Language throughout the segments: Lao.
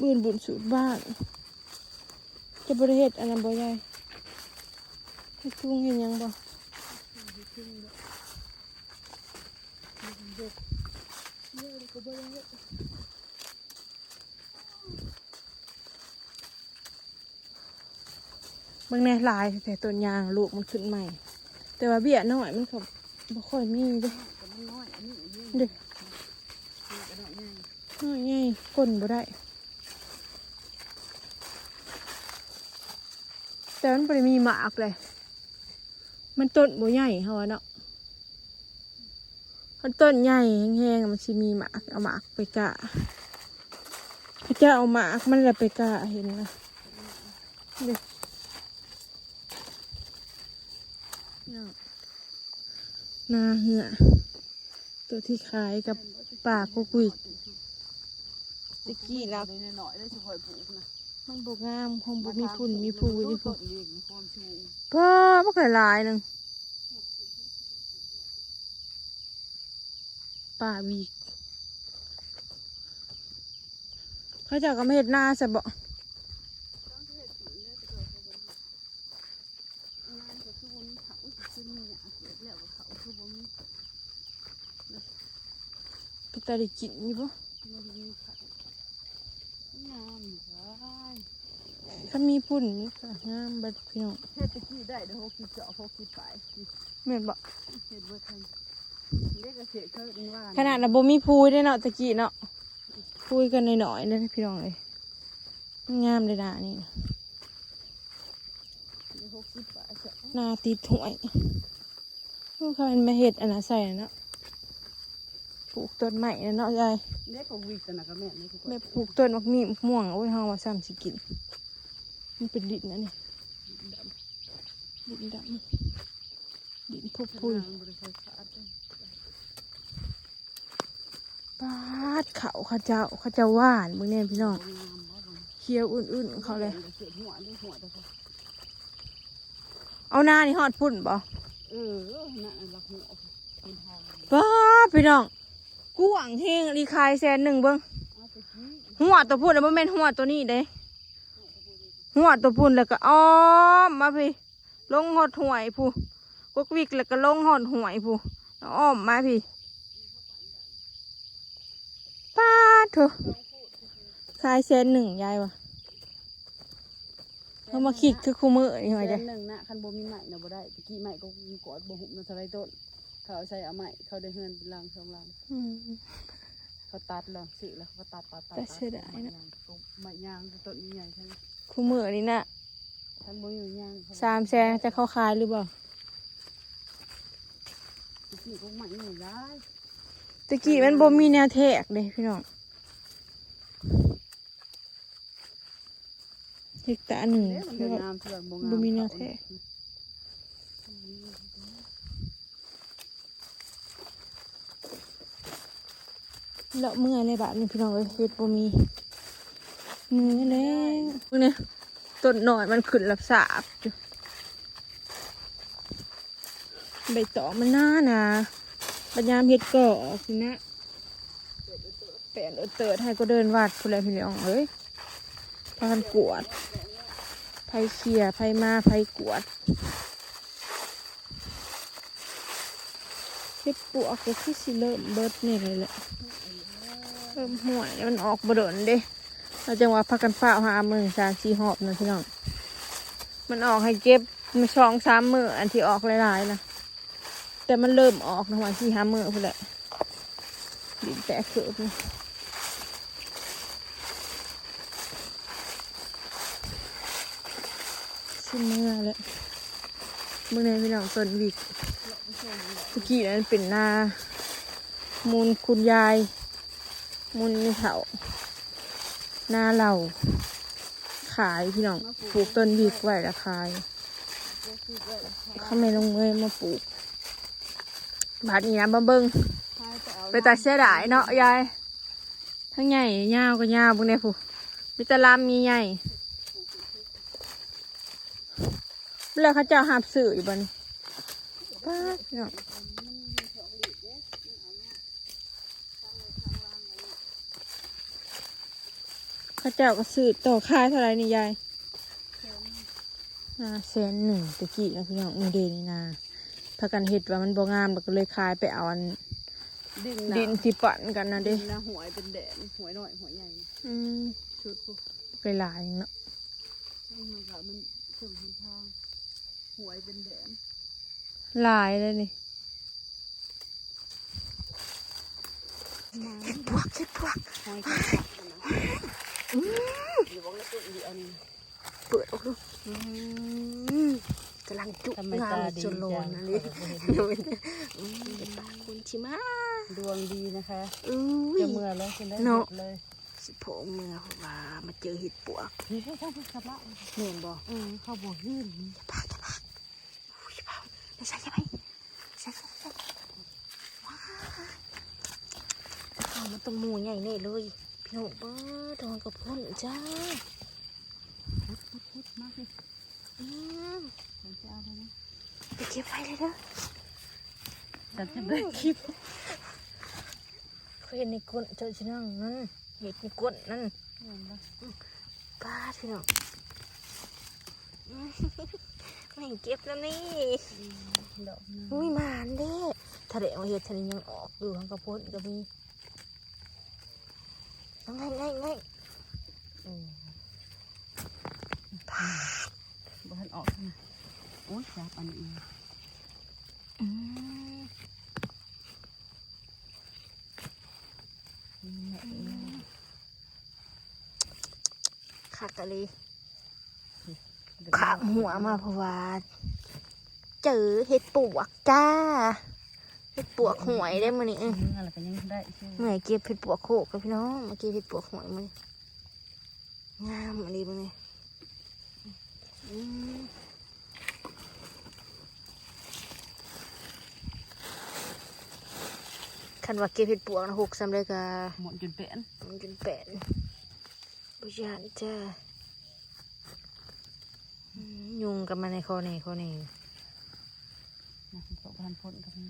ມື້ອື່ນບຸນສູດບ້ານ ຈະບໍ່ໄດ້ເຮັດອັນນັ້ນບໍ່ຍາຍ? ເຮັດທຸງເຮັດຫຍັງບໍ່? ເບິ່ງແດ່ ຫຼາຍແທ້ຕົ້ນຍາງ ລູກມັນຂຶ້ນໃໝ່ ແຕ່ວ່າເບ້ຍນ້ອຍມັນກໍບໍ່ຄ່ອຍມີເດ້ ເດ້ ນ້ອຍໃຫຍ່ກົ້ນບໍ່ໄດ້ ແຕ່ມັນບໍ່ໄດ້ມີໝາກເລີຍ ມັນຕົ້ນບໍ່ໃຫຍ່ເຮົາວ່າເນາະ. ຄັນຕົ້ນໃຫຍ່ແຮງໆ ມັນຊິມີໝາກ ເອົາໝາກໄປກ້າ ເຂົາເຈົ້າເອົາໝາກມັນລະໄປກ້າ ເຫັນນະ ເດ້ ນາເຮືອ ຕົວທີ່ຂາຍກັບປ້າກົກວິກ ແຕ່ກີ້ນະ ມັນບໍ່ງາມ ຄົງບໍ່ມີຝຸ່ນມີພູຢູ່ພຸ້ນ ປ້າ ບັກຫຼາຍໆ ໜຶ່ງ ປ້າວິກ ເຂົາເຈົ້າກໍມາເຮັດນາຊະເບາະ ເປັນຕາໄດ້ກິນຢູ່ບໍ່? ງາມຫຼາຍ ຄັນມີຝຸ່ນມັນກໍງາມເບິດພີ່ນ້ອງ ເຮັດແຕ່ກີ້ໄດ້ເດີ ຫົກສິບ ຫົກສິບປາຍ ແມ່ນບໍ່? ເຮັດເບິດທັງ ເດັກກໍເຂດເຄີານີ້ວ່າ ຂະໜາດວ່າບໍ່ມີພູເດ້ເນາະ ແຕ່ກີ້ເນາະ ພູກໍນ້ອຍໆ ເດ້ພີ່ນ້ອງເອີຍ ງາມເດ້ນານີ້ນະ ນາຕິດຫ້ວຍ. ໂອ້ ເຂົາເປັນມາເຮັດອັນນັ້ນໃສ່ເນາະ ປູກຕົ້ນໄມ້ເນາະຍາຍ ເດັກກໍວິກກັນນະ ກໍແມ່ນ ແບບປູກຕົ້ນໝາກມີ້ ໝາກມ່ວງ ໂອ້ຍ ເຮົາວ່າຊ້ຳຊິກິນ ມັນເປັນດິນອັນນີ້ ດິນດຳ ດິນພຸບພຸຍ ປາດ ເຂົ້າເຂົາເຈົ້າ ເຂົາເຈົ້າຫວ່ານ ເບິ່ງແດ່ພີ່ນ້ອງ ຂຽວອຸ່ນໆ ເຂົາແຫຼະ ເອົານານີ້ຮອດພຸ້ນບໍ່? ເອີ ນາຫຼັກຫົວ ປາດ ພີ່ນ້ອງ ກວ້າງແຮງອີ່ຫຼີ ຂາຍແສນໜຶ່ງ ເບິ່ງ ຫົວຕົວພຸ້ນ ບໍ່ແມ່ນຫົວຕົວນີ້ເດ້ ຫົວຕົວພຸ້ນ ແລ້ວກໍອ້ອມມາພີ້ ລົງຮອດຫ້ວຍພຸ້ນ ກົກວິກແລ້ວກໍລົງຮອດຫ້ວຍພຸ້ນ ອ້ອມມາພີ້ ປາດໂທ້ ຂາຍແສນໜຶ່ງ ຍາຍວ່າ ເຮົາມາຄິດຄືຄູ່ມື້ນີ້ວ່າ ແສນໜຶ່ງນະ ຄັນບໍ່ມີໄມ້ນະບໍ່ໄດ້ ຕະກີ້ໄມ້ກໍມີກອດບໍ່ຫຸ້ມນະ ເທົ່າໃດຕົ້ນ ເຂົາເອົາໃສ່ເອົາໄມ້ ເຂົາໄດ້ເຮືອນເປັນຫຼັງສອງຫຼັງ ອືມ ເຂົາຕັດແລ້ວ ຊື້ແລ້ວເຂົາກໍຕັດ ຕັດ ຕັດ ແຕ່ເສຍດາຍເນາະ ໄມ້ຍາງຕົ້ນໃຫຍ່ໆ ຄູ່ມື້ນີ້ນະ ຄັນບໍ່ມີໄມ້ຍາງ ສາມແສນ ຈະເຂົາຂາຍຫຼືບໍ່? ຕະກີ້ກໍໄມ້ໃຫຍ່ຫຼາຍ ຕະກີ້ມັນບໍ່ມີແນວແທກເດ້ພີ່ນ້ອງ ເຮັກຕາໜຶ່ງ ເດ້ ມັນກໍງາມ ຄືວ່າບໍ່ງາມ ບໍ່ມີແນວແທກ ເລາະເມື່ອຍແລ້ວບາດນີ້ພີ່ນ້ອງເອີຍ ເຮັດບໍ່ມີ ເມື່ອຍແລ້ວ ເບິ່ງແດ່ ຕົ້ນນ້ອຍມັນຂຶ້ນລາບສາບຢູ່ ໃບຕອງມັນໜາໆ ບັດຍາມເຫັດກໍອອກນີ້ນະ ແປນເອີເຕີດໃຫ້ກໍເດີນວັດພຸ້ນແຫຼະພີ່ນ້ອງເອີຍ ພາກັນກວດ ໃຜເຄຍ ໃຜມາ ໃຜກວດ ເຫັດປວກກໍຄືຊິເລີ່ມເບິດແດ່ແຫຼະ ເລີ່ມຫ້ວຍ ມັນອອກບໍ່ດົນເດ້ ເຮົາຈັ່ງວ່າພາກັນຟ້າວຫາມື້ ສາມສີ່ຮອບນະພີ່ນ້ອງ ມັນອອກໃຫ້ເກັບ ສອງສາມມື້ ອັນທີ່ອອກຫຼາຍໆນະ ແຕ່ມັນເລີ່ມອອກນະ ປະມານສີ່ຫ້າມື້ພຸ້ນແຫຼະ ດິນແຕກເກີບນີ້ ຊິເມື່ອແລ້ວ ເບິ່ງແດ່ພີ່ນ້ອງ ຕົ້ນວິກ ຕະກີ້ນັ້ນເປັນນາມູນຄຸນຍາຍ ມູນແມ່ເຖົ້າ ນາເຫຼົ່າ ຂາຍພີ່ນ້ອງ ປູກຕົ້ນວິກໄວ້ລະຂາຍ ຂ້າແມ່ນ້ອງເມຍມາປູກ ບາດນີ້ນະ ມາເບິ່ງ ເປັນຕາເສຍດາຍເນາະຍາຍ ທັງໃຫຍ່ຍາວກໍຍາວ ເບິ່ງແດ່ພຸ້ນ ມີແຕ່ລຳໃຫຍ່ໆ ແລ້ວເຂົາເຈົ້າຮັບຊື້ຢູ່ບໍ່ນີ້ ປາດເນາະ ເຂົາ ເຂົາເຈົ້າກໍຊື້ຕໍ່ຂາຍເທົ່າໃດນີ້ຍາຍ? ຫ້າແສນໜຶ່ງ ຕະກີ້ນະພີ່ນ້ອງ. ນີ້ເດ້ນີ້ນາ ພາກັນເຮັດວ່າມັນບໍ່ງາມ ແລ້ວກໍເລີຍຂາຍໄປເອົາອັນ ດິນນະ ດິນທີ່ປັ້ນກັນນະເດ້ ດິນນະ ຫ້ວຍເປັນແດນ ຫ້ວຍນ້ອຍ ຫ້ວຍໃຫຍ່ ອືມ ສຸດພຸ້ນ ໄປຫຼາຍເນາະ. ມັນກໍມັນເຊິ່ງຫົນທາງ ຫ້ວຍເປັນແດນ ຫຼາຍເລີຍນີ້. ເຫັດປວກ ເຫັດປວກ ຫອຍ ອືມ ຢູ່ເບິ່ງໃນຕົ້ນຢູ່ອັນນີ້ ເປີດອອກດູ ອືມ ກຳລັງຈຸ ທຳໄມ ງາມ ຕາດີ ຈົນຫຼອນ ຈັງ ອັນນີ້ ອືມ ເຫັດປວກ ຄຸນຊິມາ ດວງດີນະຄະ ອຸ້ຍ ຈະເມືອແລ້ວ ຊິໄດ້ ເນາະ ເຮັດເລີຍ. ຊິພໍເມືອ ເພາະວ່າມາເຈີເຫັດປວກ ນີ້ ເຂົາເຈົ້າໄປສະບະ ແມ່ນບໍ່? ເອີ ເຂົາບໍ່ເຫັນ ຢ່າພາ ຢ່າພາ ອຸ້ຍ ຢ່າພາ ຢ່າໃສ່ ຢ່າໃສ່ ໃສ່ ໃສ່ ວ້າ ເອົາ ມັນຕ້ອງໝູ່ໃຫຍ່ແນ່ເລີຍ ພີ່ນ້ອງ. ເບີດ ດອງກະພົ້ນຈ້າ ພຸດ ພຸດ ພຸດ ມາຊິ. ອືມ ໄປເກັບໄວ້ເດີ ຈັບ ຈັບໄດ້ ອືມ ຄລິບ ເຂົາເຮັດໃນກົ້ນເຈົ້າຊິນັ່ງນັ້ນ ເຮັດໃນກົ້ນນັ້ນ ແມ່ນບໍ່? ອືມ ປາດ ພີ່ນ້ອງ ອືມ ແມ່ງເກັບນຳນີ້ ອືມ ດອກໜຶ່ງ ອຸ້ຍ ໝານເດ້ ຖ້າໄດ້ເອົາເຮັດ ຖ້າໄດ້ຍັງອອກຢູ່ ຫາງກະພົ້ນກໍມີ. ງ່າຍ ງ່າຍ ງ່າຍ ອືມ ພາດ ບໍ່ທັນອອກນະ ໂອ້ຍ ຈັບອັນນີ້ ອືມ ນີ້ແຫຼະ ອືມ ຄັກອີ່ຫຼີ. ຂ້າມຫົວມາ ເພາະວ່າເຈີເຫັດປວກຈ້າ ເຫັດປວກຫ້ວຍເດ້ມື້ນີ້ ເອີ ເມື່ອແລ້ວກໍຍັງໄດ້ ເມື່ອເກັບເຫັດປວກໂຄກກັບພີ່ນ້ອງ ມາເກັບເຫັດປວກຫ້ວຍມື້ນີ້ ງາມອີ່ຫຼີມື້ນີ້ ອືມ ຄັນວ່າເກັບເຫັດປວກນະ ຫົກສ່ຳໃດກໍ ໝົນຈົນແປນ ໝົນຈົນແປນ. ບໍ່ຢ້ານຈ້າ ອືມ ຍຸງກໍມາໃນຄໍແນ່ ຄໍແນ່ ນະ ເຂົາບໍ່ທັນພົ້ນກັບມັນ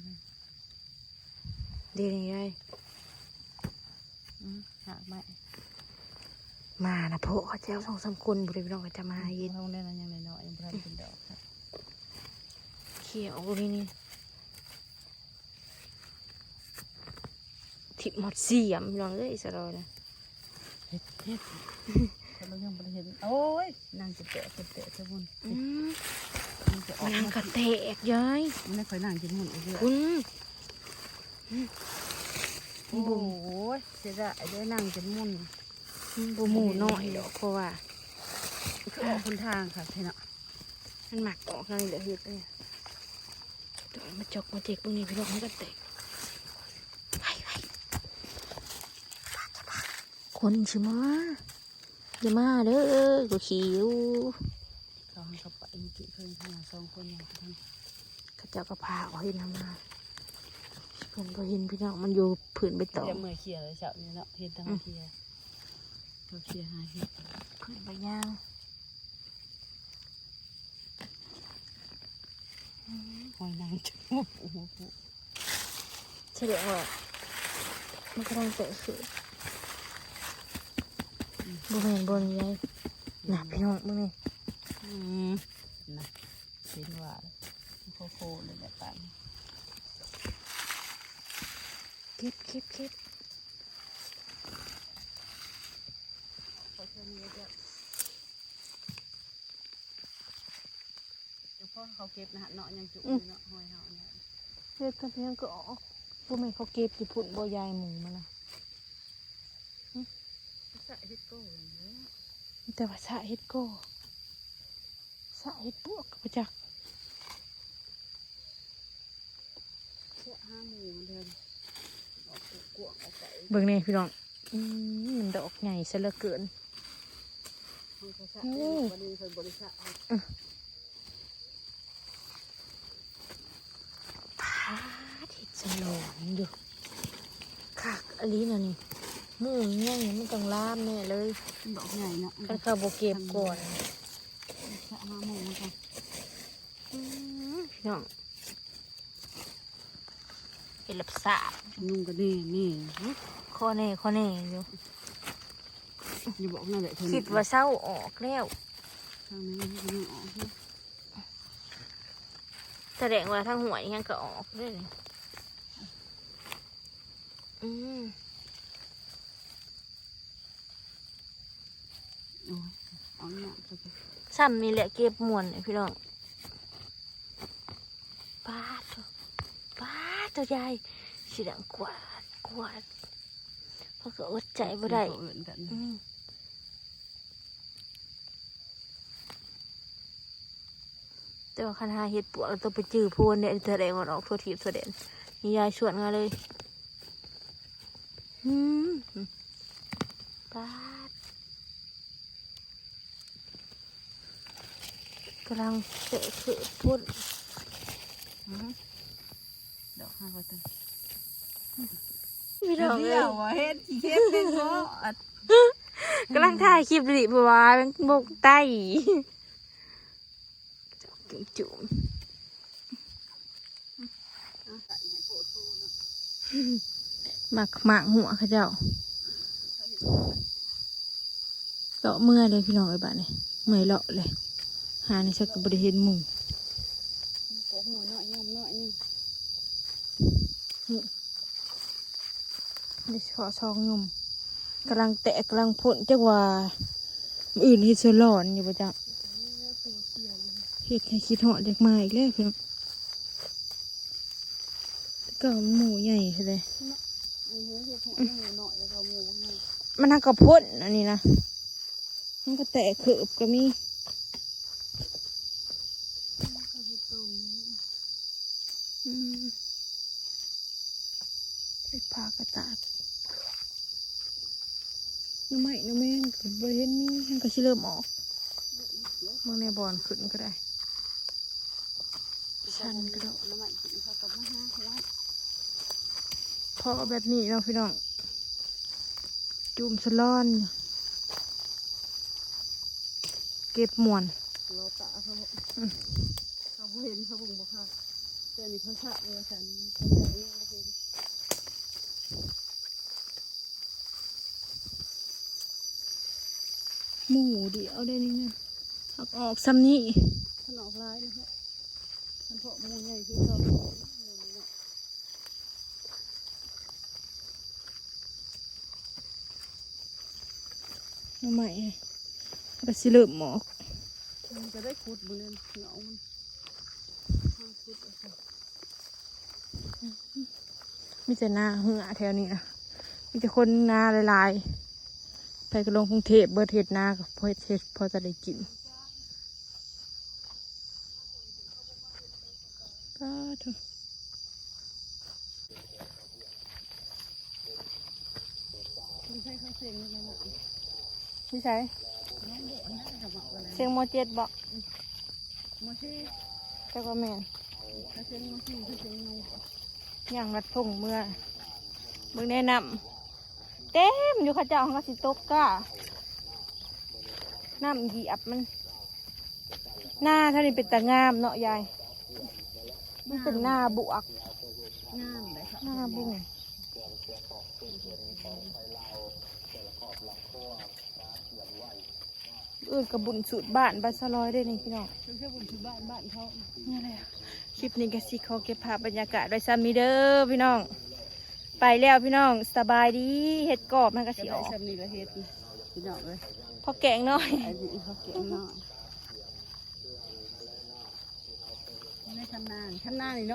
ເດ້ ນີ້ໄດ ອືມ ຫາກໄມ້ ມານະ ເພາະເຂົາເຈົ້າສອງສາມຄົນພຸ້ນເດ້ ພີ່ນ້ອງ ເຂົາຈະມາຫາເຫັດ ເຮົາແນ່ນະ ຍັງນ້ອຍໆ ຍັງບໍ່ທັນເປັນດອກ ເຂົຍອອກນີ້ ນີ້. ຖິ້ມຮອດສຽມ ພີ່ນ້ອງເອີຍ ສະເລານະ ເຫັດ ເຫັດ ຂ້ອຍຍັງບໍ່ໄດ້ເຫັນ ໂອ້ຍ ນາງຈະແຕກ ຈະແຕກ ຈະໝຸ່ນ ອືມ ມັນຈະອອກ ນາງກໍແຕກຍາຍ ມັນໃຫ້ຂ້ອຍນາງຈະໝຸ່ນອີກເດ້ ພຸ້ນ ອືມ ໂອ້ຍ ເສຍດາຍເດ້ ນາງຈະໝຸ່ນ ມັນບໍ່ໝູ່ນ້ອຍດອກ ເພາະວ່າ ຄືອອກຫົນທາງຄັກແທ້ເນາະ. ມັນມັກອອກທາງນີ້ແຫຼະ ເຫັດນີ້ ດອກມາຈອກມາເຈັກເບິ່ງນີ້ ພີ່ນ້ອງ ມັນກໍແຕກ ໄປ ໄປ ຄົນຊິມາ ຢ່າມາເດີ ກູຂີ້ຢູ່ ເຂົາ ເຂົາໄປເມື່ອກີ້ ເພິ່ນມາສອງຄົນ ເຂົາເຈົ້າກໍພາອອກເຫັນນຳມາ ເພິ່ນບໍ່ເຫັນ ພີ່ນ້ອງ ມັນຢູ່ພື້ນໃບຕອງ ເມື່ອຍເຂ່ຍແລ້ວເຊົ້ານີ້ເນາະ ເຫັນແຕ່ມາເຂ່ຍ ເຂົາເຂ່ຍຫາເຫັດ ຂຶ້ນໄປຍ່າງ ອືມ ຫອຍນາງ ໂອ້ໂຫ ສະແດງວ່າມັນກຳລັງແຕກຂຶ້ນ ອືມ ບໍ່ແມ່ນບ່ອນໃຫຍ່ນະ ອືມ ພີ່ນ້ອງເບິ່ງນີ້ ອືມ ນະ ເຫັນວ່າໂຄໂຄເລີຍແຫຼະປານນີ້ ເກັບ ເກັບ ເກັບ ເຈົ້າຂອງເພິ່ນເຮັດແລ້ວ ເຈົ້າຂອງເຂົາເກັບນະເນາະ ຍັງຈຸ ອືມ ຢູ່ເນາະ ຫອຍເຮົານີ້ ເຮັດກັບຫຍັງກໍອອກ ບໍ່ແມ່ນເຂົາເກັບຢູ່ພຸ້ນບໍ່ ຍາຍໝູມັນນະ ຫຶ ສະເຮັດກໍ ແຕ່ວ່າສະເຮັດກໍ ສະເຮັດປວກກໍບໍ່ຈັກ. ເບິ່ງແດ່ພີ່ນ້ອງ ອືມ ມັນດອກໃຫຍ່ຊະເຫຼືອເກີນ ໂອ້ ປາດ ເຫັດສະຫຼອງຢູ່ ຄັກອີ່ຫຼີນະນີ້ ໝູໃຫຍ່ມັນຕ້ອງລາມແນ່ເລີຍ ດອກໃຫຍ່ເນາະ ຄັນເຂົາບໍ່ເກັບກ່ອນ ສະຫາໝູມັນກ່ອນ ອືມ ພີ່ນ້ອງ ເຮັດແລ້ວປະສາດ ຍຸງກໍແນ່ໆ ຄໍແນ່ ຄໍແນ່ຢູ່ อย่าบอกนั่นแหละเธอ คิดว่าเซาออกแล้ว ทางนี้มันยังออกอยู่ แสดงว่าทางห้วยยังก็ออกเด้อ อืม โอ้ย เอาเนี่ย ซ้ำนี่แหละเก็บม่วนนี่พี่น้อง ป๊าดโธ่ ป๊าดโธ่ ยาย สิดังกวาด กวาด เขาก็อดใจบ่ได้ เขาเอิ้นกัน อืม แต่ว่าคันหาเห็ดปวกแล้วต้องไปจื้อโพนเนี่ย แสดงว่าออกทั่วทีปทั่วแดน นี่ยายชวนมาเลย อืม ป๊าด กำลังเตะคือโพน อือ ดอกห้าก็ตัว พี่น้องเอ้ย เดี๋ยวว่าเฮ็ดขี้เข็บเป็นบ่ กำลังถ่ายคลิปอยู่นี่ เพราะว่าแมงบกไต่ จุ่มๆ มักหมากหัวเขาเจ้า เลาะเมือเลยพี่น้องเอ้ย บาดนี้เมื่อยเลาะเลย หาในชักก็บ่ได้เห็นหมู่ กกหมู่น้อยย่อมน้อยหนึ่ง นี่ โดยเฉพาะซองหนุ่ม กำลังแตกกำลังพ่น จักว่ามื้ออื่นเฮ็ดสะหล่อนอยู่บ่จ๊ะ เฮ็ดให้คิดฮอดอยากมาอีกแล้วพี่น้อง แต่เก่ามันหมู่ใหญ่แท้เลย เนาะ เออ เฮ็ดให้หมู่น้อยแล้วก็หมู่ใหญ่ มันหักกะพ่นอันนี้นะ มันก็แตกเขิบก็มี อืม เฮ็ดผากระตาก หน่อไม้หน่อแมงก็บ่เห็นมี มันก็สิเริ่มออก เบิ่งในบ่อนขึ้นก็ได้ ชันกระโดด หน่อไม้กินเขาก็มาหาหวย เพาะแบบนี้เนาะพี่น้อง จุ่มสะหล่อน เก็บม่วน รอตาเขา อืม เขาบ่เห็น เขาเบิ่งบ่คัก แต่นี่เขาชักเลยว่าซั่น เขาเลยยังบ่เห็น หมู่เดียวได้นี่นะ หักออกซ้ำนี่ มันออกหลายนะฮะ มันเพาะหมู่ใหญ่คือเก่า หมู่นี้เนาะ หน่อไม้ก็สิเริ่มออก มันก็ได้ขุดมื้อนั้น เหงามัน ทางขุดเอาซั่น มีแต่นาเฮือแถวนี้นะ มีแต่คนนาหลายๆ ไผก็ลงกรุงเทพฯ เบิดเฮ็ดนาก็พอเฮ็ด เฮ็ดพอจะได้กิน ป๊าดโธ่ มีใครเขาเซ็งแล้วนะ นิสัย เซ็ง ม.เจ็ด บ่ ม.สี่ จักว่าแม่น เขาเซ็ง ม.สี่ เขาเซ็ง ย่างลัดทุ่งเมือ เบิ่งแน่น้ำ เต็มอยู่ เขาเจ้าเขาก็สิตกก้า น้ำเหยียบมัน นาเท่านี้เป็นตางามเนาะยาย มันเป็นนาบวก งามเลยค่ะ นาบุ้ง อื่นกับบุญสูตรบ้านบ้านสะลอยได้นี่พี่น้อง เพิ่นคือบุญสูตรบ้านบ้านเขา นี่แหละ คลิปนี้ก็สิขอเก็บภาพบรรยากาศไว้ซ้ำนี้เด้อพี่น้อง ไปแล้วพี่น้อง สบายดี เฮ็ดกรอบมันก็สิออก ซ้ำนี้ละเฮ็ด พี่น้องเอ้ย พอแกงน้อย อันนี้พอแกงน้อย ในคันนา คันนานี่เนาะ